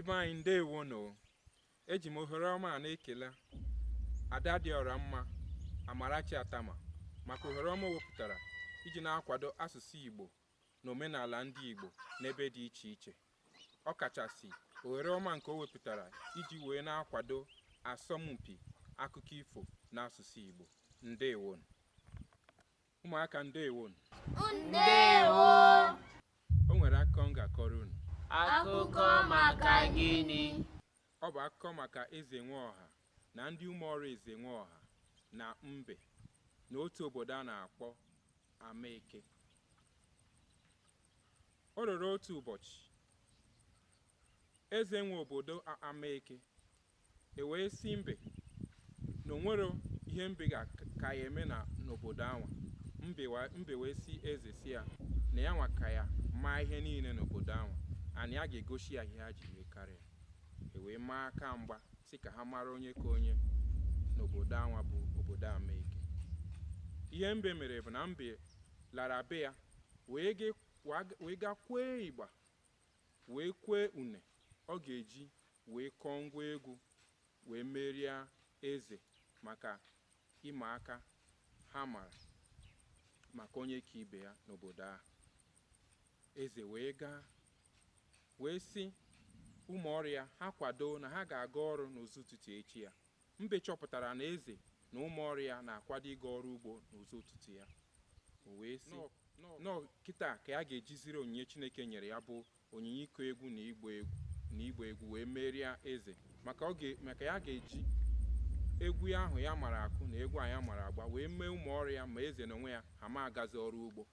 Ndị be anyị, ndewonụ. Eji m ohere ọma a na-ekele Ada dị ọra mma, Amarachi Atama, maka ohere ọma o wepụtara iji na-akwado asụsụ Igbo na omenala ndị Igbo n'ebe dị iche iche, ọ kachasị ohere ọma nke o wepụtara iji wee na-akwado asọmpi akụkọ ifo n'asụsụ Igbo. Ndewonụ, ụmụaka, ndewonụ. Ndewo. O nwere akụkọ m ga-akọrọ unu. Akụkọ maka gịnị? Ọ bụ akụkọ maka Eze Nweọha na ndị ụmụọrụ Eze Nweọha na Mbe na otu obodo a na-akpọ Amaeke. O ruru otu ụbọchị, eze nwe obodo Amaeke ewee sị Mbe na o nwero ihe Mbe ka ya eme na n'obodo anwa. Mbe wee sị eze, si ya na ya nwa ka ya maa ihe niile n'obodo anwa, ana ya ga-egosi ya ihe ha ji wee karịa. E wee maa aka mgba, si ka ha mara onye ka onye n'obodo anwa bụ obodo Amaeke. Ihe Mbe mere bụ na Mbe lara be ya wee gaa kwee ịgba, wee kwee une ọ ga-eji wee kọọ ngwa egwu wee merie eze maka ịma aka ha mara maka onye ka ibe ya n'obodo ahụ. Eze wee gaa wee sị ụmụ ọrụ ya ha kwado na ha ga-aga ọrụ n'ụzọ ụtụtụ echi ya. Mbe chọpụtara na eze na ụmụ ọrụ ya na-akwado ịga ọrụ ugbo n'ụzọ ụtụtụ ya. O wee sị nọọ kịta ka ya ga-ejiziri onyinye Chineke nyere ya, bụ onyinye ịkụ egwu na ịgba egwu na ịgba egwu, wee merie eze, maka ya ga-eji egwu ahụ ya mara akụ na egwu a ya mara agba wee mee ụmụ ọrụ ya ma eze n'onwe ya ha ma agazi ọrụ ugbo.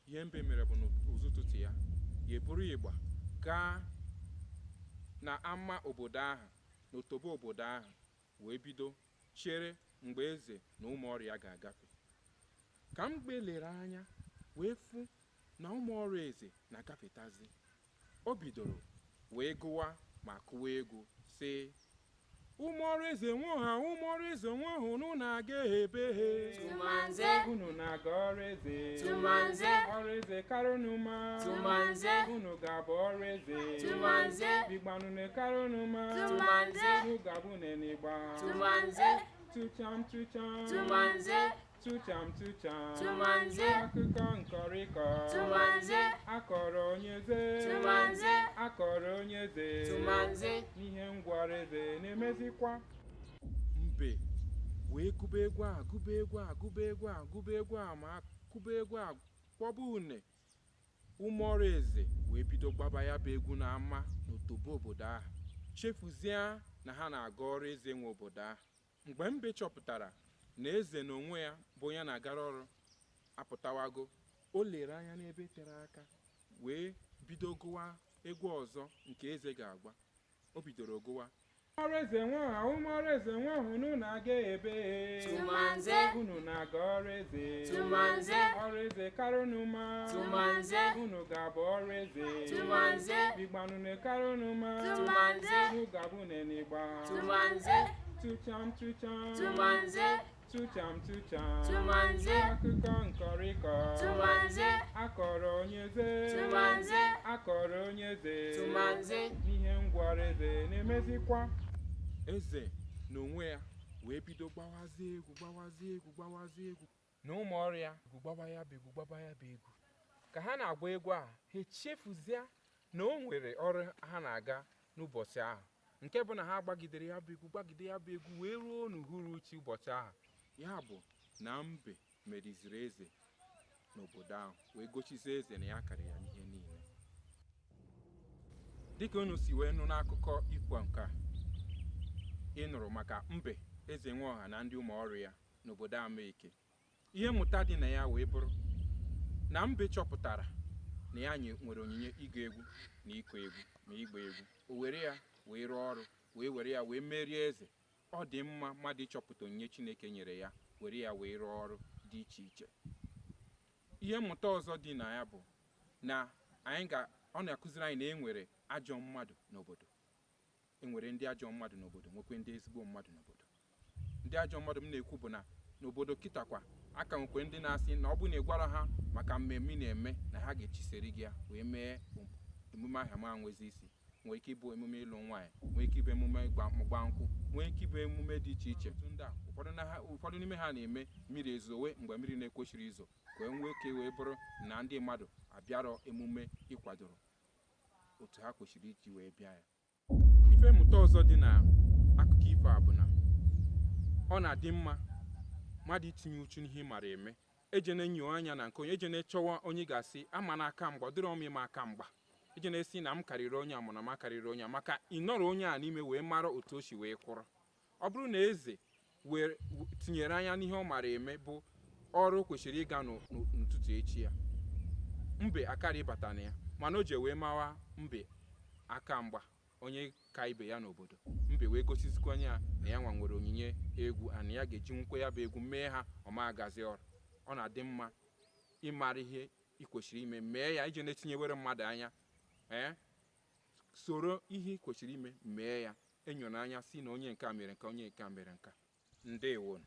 Ihe Mbe mere bụ n'ụzọ ụtụtụ ya, ya eburu ịgba gaa na ama obodo ahụ, n'otobo obodo ahụ, wee bido chere mgbe eze na ụmụ ọrụ ya ga-agafe. Ka Mbe lere anya wee fụ na ụmụ ọrụ eze na-agafetazi, o bidoro wee gụwa ma kụwa egwu, sị: "Ụmụ ọrụ eze Nweọha, ụmụ ọrụ eze Nweọha, unu na-aga ebe he?" Tụmanze. "Unu na-aga ọrụ eze." Tụmanze. "Ọrụ eze karụnụ mma." Tụmanze. "Unu ga-abụ ọrụ eze." Tụmanze. "Igbanune karụnụ mma." Tụmanze. "Unu ga-abụ nenigba." Tụmanze. Tụcham tụcham. Tụmanze. Tụcham tụcham. Tụmanze. Akụkọ nkọrịkọ. Tụmanze. Akọrọ onye eze. Tụmanze. Akọrọ onye eze. Tụmanze. N'ihe ngwara eze na-emezikwa. Mbe wee gụba egwu a, gụba egwu a, gụba egwu a, gụba egwu a, ma kụba egwu a, kwọba une. Ụmụ ọrụ eze wee bido gbaba ya bụ egwu n'ama n'otobo obodo ahụ, chefuzie na ha na-aga ọrụ eze nwe obodo ahụ. Mgbe Mbe chọpụtara na eze n'onwe ya bụ onye na-agara ọrụ apụtawago, o lere anya n'ebe tere aka wee bido gụwa egwu ọzọ nke eze ga-agba. O bidoro gụwa: "Ọrụ eze Nweọha, ụmụ ọrụ eze Nweọha, unu na-aga ebe?" Tụmanze. "Unu na-aga ọrụ eze." Tụmanze. "Ọrụ eze karụnụ mma." Tụmanze. "Unu ga-abụ ọrụ eze." Tụmanze. "Igbanune karụnụ mma." Tụmanze. "Unu ga-abụ nenigba." Tụmanze. Tụcham tụcham. Tụmanze. Tụcham tụcham. Tụmanze. Akụkọ nkọrịkọ. Tụmanze. Akọrọ onye eze. Tụmanze. Akọrọ onye eze. Tụmanze. N'ihe ngwara eze na-emezikwa. Eze n'onwe ya wee bido gbawazie egwu, gbawazie egwu, gbawazie egwu, na ụmụ ọrụ ya egwu, gbaba ya bụ egwu, gbaba ya bụ egwu. Ka ha na-agba egwu a, ha echefuzie na o nwere ọrụ ha na-aga n'ụbọchị ahụ, nke bụ na ha gbagidere ya bụ egwu, gbagide ya bụ egwu wee ruo n'uhuruchi ụbọchị ahụ. Ya bụ na Mbe meriziri eze n'obodo ahụ, wee gochizie eze na ya karịrị ya n'ihe niile. Dịka unu si wee nụ n'akụkọ ifo nke a ị nụrụ maka Mbe, Eze Nweọha na ndị ụmụ ọrụ ya n'obodo Amaeke, ihe mmụta dị na ya wee bụrụ na Mbe chọpụtara na ya nwere onyinye ịgụ egwu na ịkụ egwu ma ịgba egwu. O were ya wee rụọ ọrụ, wee were ya wee merie eze. Ọ dị mma mmadụ ịchọpụta onyinye Chineke nyere ya, were ya wee rụọ ọrụ dị iche iche. Ihe mmụta ọzọ dị na ya bụ na anyị ga ọ na-akụziri anyị na e nwere ajọ mmadụ n'obodo. E nwere ndị ajọ mmadụ n'obodo, nwekwe ndị ezigbo mmadụ n'obodo. Ndị ajọ mmadụ m na-ekwu bụ na n'obodo kịtakwa aka nwekwe ndị na-asị na ọ bụ na ị gwara ha maka mmemme ị na-eme, na ha ga-echiseri gị ya wee mee emume ahụ ma nwezi isi. Nwee ike ịbụ emume ịlụ nwaanyị, nwee ike ịbụ emume ịgba mgba nkwụ, nwee ike ịbụ emume dị iche iche. Ọtụtụ ndị a, ụfọdụ n'ime ha na-eme mmiri ezowe mgbe mmiri na-ekwesịrị izo, ka e nwee ike wee bụrụ na ndị mmadụ abịarọ emume ịkwadoro otu ha kwesịrị iji wee bịa ya. Ife mmụta ọzọ dị na akụkọ ifo a bụ na ọ na-adị mma mmadụ itinye uchu n'ihe ị mara eme. Ejena enyo anya na nke onye, ejena chọwa onye ga-asị ama n'aka mgba. Ọ dịrọ m ịma aka mgba. Ejena esi na m karịrị onye a ma na m akarịrị onye a, maka ị nọrọ onye a n'ime wee mara otu o si wee kwụrụ. Ọ bụrụ na eze were tinyere anya n'ihe ọ mara eme, bụ ọrụ kwesịrị ịga n'ụtụtụ echi ya, mbe akara ịbata na ya, mana o ji wee mawa mbe aka mgba, onye ka ibe ya n'obodo. Mbe wee gosizikwanye ya na ya nwa nwere onyinye egwu, ana ya ga-eji nwukwe ya bụ egwu mee ha ọma agazi ọrụ. Ọ na-adị mma ịmara ihe ị kwesịrị ime, mee ya, iji na-etinyewere mmadụ anya. Ee, soro ihe ị kwesịrị ime, mee ya. Enyo n'anya si na onye nke a mere nke, onye nke a mere nka. Ndewo.